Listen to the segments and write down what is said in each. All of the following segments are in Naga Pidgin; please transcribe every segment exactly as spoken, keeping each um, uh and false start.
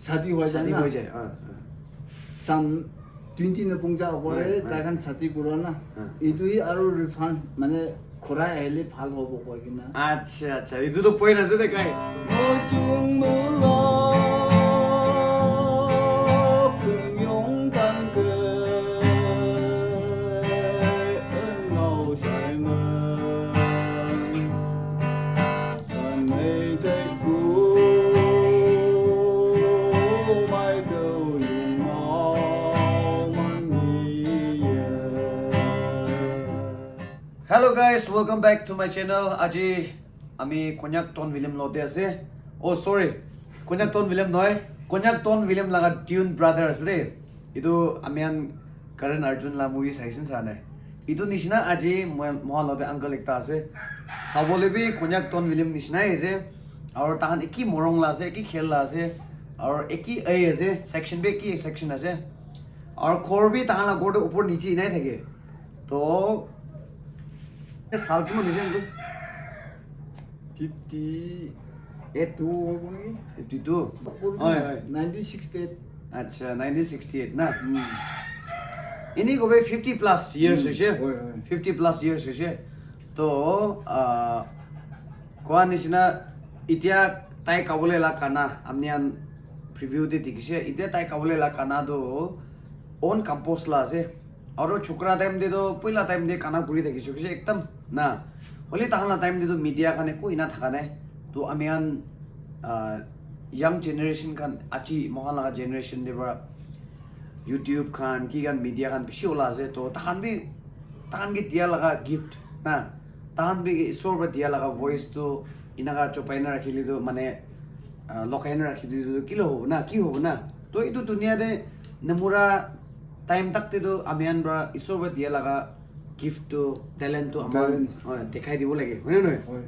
Shadi hoi jai na. Shadi hoi jai. Ah, ah. Sam twenty na pungja kore, tai khan shadi kura na. Ah. Etu hi aru refund mane khurai ahile bhal hobo koi kena. Acha, acha. Etu to point ase de, guys. Hello guys, welcome back to my channel. Aji ami Konyak Ton William lote ase. Oh, sorry. Konyak Ton William nohoi. Konyak Ton William laga twin brother ase de. Etu ami khan Karan Arjun la movie saishe sa nai? Etu nishina aji moi, mohan lote uncle ekta ase. Sabole bi Konyak Ton William nishina ase. Aru tahan eki morong la ase, eki khel la ase. Aru eki ai ase, section bi eki section ase. Aru ghor bi tahan la ghor tu upor niche enai thake. To, eh, sal kiman hoise uncle? Fifty-eight tu hobo naki? Fifty-two? Hoi, hoi. Nineteen sixty-eight. Acha, nineteen sixty-eight na? Hmm. Ini kobe fifty plus years hoise. Hoi, hoi. Fifty plus years hoise. To, ah, koa nishina, itia tai gabole la gana, amni khan preview te dikhise. Itia tai gabole la gana tu own compose la ase. Aru chukra time te toh, poila time te gana kuri thakishe, hoishe ekdam na. Holi tahan la time te toh media khan ekko ena thaka nai. Toh ami khan, ah, young generation khan, aji mohan laga generation te para YouTube khan, ki khan media khan bishi ola ase. Toh tahan bi, tahan ke dia laga gift na. Tahan bi isor para dia laga voice toh enaka chopai na rakhile toh mane, ah, lokai na rakhile toh kilo hobo na, ki hobo na. Toh etu dunia te namura time tak te toh ami khan para isor para dia laga gift tu, talent tu amar, talents, hoi, dekhai dibo lage, hoi na nohoi? Hoi.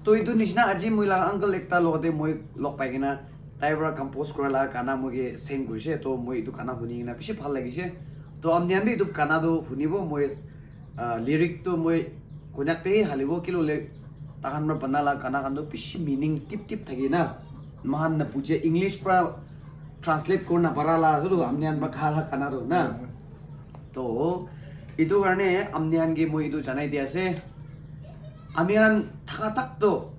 To etu nishina aji moi laga uncle ekta logote moi log pai kena tai para compose kura laga gana moi ke send kurishe, to moi etu gana huni kena bishi bhal lagishe. To apni khan bi etu gana tu hunibo, moi, ah, lyric tu moi Konyak te hi halibo, kilo le tahan para bana laga gana khan tu bishi meaning deep deep thaki na, mohan na buje English para translate kuri na para la, tu apni khan para kha la gana tu na. To, etu karne apni khan ke moi etu janai di ase. Ami khan thaka tak to,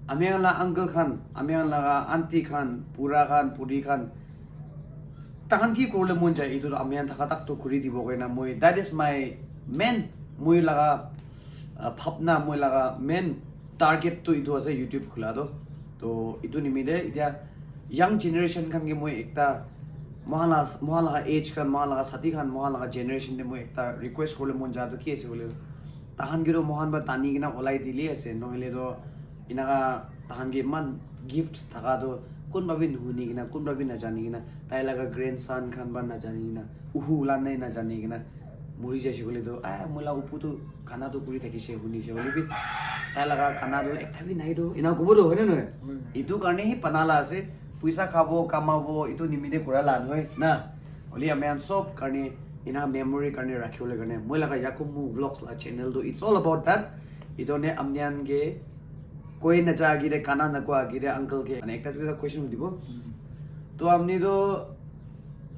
ami khan la uncle khan, ami khan laga aunty khan, bura khan, buri khan, tahan ki kurle mon jai, etu ami khan thaka tak to kuri dibo koina moi, that is my main, moi laga, ah, bhabna, moi laga main target tu etu ase YouTube khula tu. To etu nimite etia young generation khan ke moi ekta, mohan la, mohan laga age khan, mohan laga sati khan, mohan laga generation te moi ekta request kurle mon ja tu ki ase koile, tahan ke tu mohan para tani kena olai dile ase, nohole tu enaka tahan ke iman gift thaka tu kunba bi nuhuni kena, kunba bi najani kena, tai laga grandson khan para najani kena, uhu ula nai najani kena muri jaise koile tu, "Ah, moi la upu tu gana tu kuri thakishe, hunishe," hoile bi tai laga gana tu ekta bi nai tu, ena kobo tu, hoi na nohoi? Hoi, hoi. Etu karne hi bana la ase, puisa khabo, kamabo, etu nimite kura la nohoi na. Holi ami khan sob karne, ena memory karne rakhi bole karne, moi laga Yakumu Vlogs la channel tu, it's all about that. Etu ne apni khan ke koi na ja agi de, gana na koa agi de, uncle ke, mane ekta duita question hudibo. Hmm. To apni to,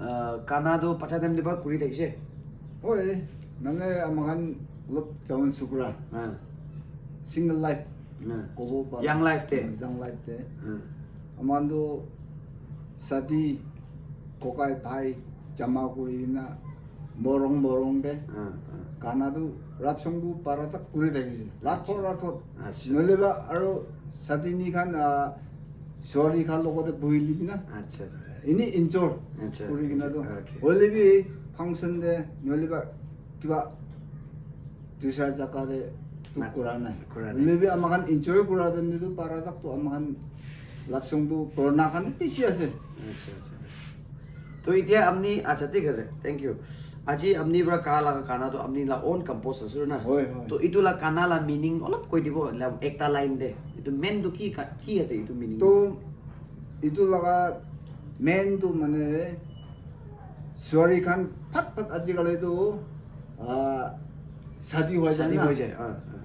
ah, gana to bacha time te para kuri thakishe? Hoi, mane ama khan olop jawan sukura. Ah. Single life. Ah. Kobo para. Young life te. Young life te. Ah. Ama khan to sadi, kokai, bhai, jama kuri na, morong, morong te. Ah, ah. Gana tu, rap song tu para tak kuri thakishe. Rathot, acha, rathot. Acha. Nohole ba, aru sadi ni khan, ah, suwali khan logote buhi libi na. Acha, acha. Ini enjoy, acha, kuri kena tu. Okay. Hoile bi function te, nohole ba kiba dusra jaga te tu na, kura nai. Kura nai. Hoile bi ama khan enjoy kura time te tu para tak tu ama khan love song tu purana khan bishi ase. Acha, acha. To etia apni, acha, thik ase. Thank you. Aji apni para kaha laga gana tu apni la own compose ase na? Hoi, hoi. To etu la gana la meaning olop koi dibo, la ekta line te. Etu main tu ki ka-, ki ase etu meaning? To etu laga main tu mane suwali khan phat phat ajikali tu, ah, shadi hoi jai na. Shadi hoi jai, ah, ah.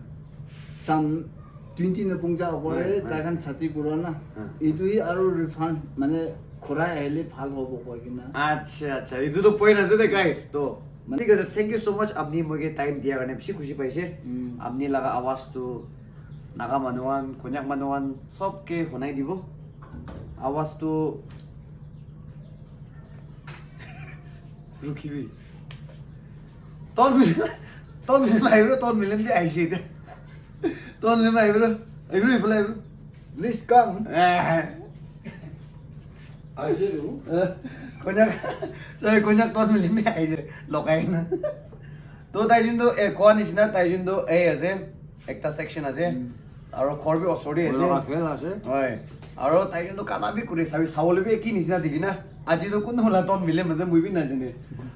Sam twenty na pungja kore, hoi, hoi, tai khan shadi kura na. Ah. Etu hi aru refund, mane Khurai ahile bhal hobo koi kena. Acha, acha. Etu to point ase de, guys. To, mane, thik ase, thank you so much. Apni moi ke time dia karne bishi khushi paise. Mm. Apni laga awaz tu Naga manu khan, Konyak manu khan sob ke hunai dibo. Awaz tu rukhibi. Ton mil, ton mil ahi bro, ton mil bi ahi se. Ton mil ahi bro. Ahi bro, ahi bro. Please come. Eh. Ahi se tu. Eh, Konyak, sorry, Konyak ton mil bi ahi se. Lokai na. To tai jun to, eh, koa nishina, tai jun to, eh, ase. Ekta section ase. Hmm. Aro ghor bi osor te ase. Ghor laga fail ase. Hoi. Aro tai jun to kana bi kuri sabi, sabole bi eki nishina dikhi na. Aji to kun wala ton mile maze mui bi najane.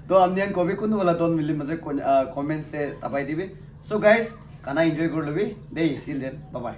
To apni khan kobi kun wala ton mile maze kon-, ah, comments te tapai dibi. So guys, kana enjoy kuri lobi. Dei, till then, bye bye.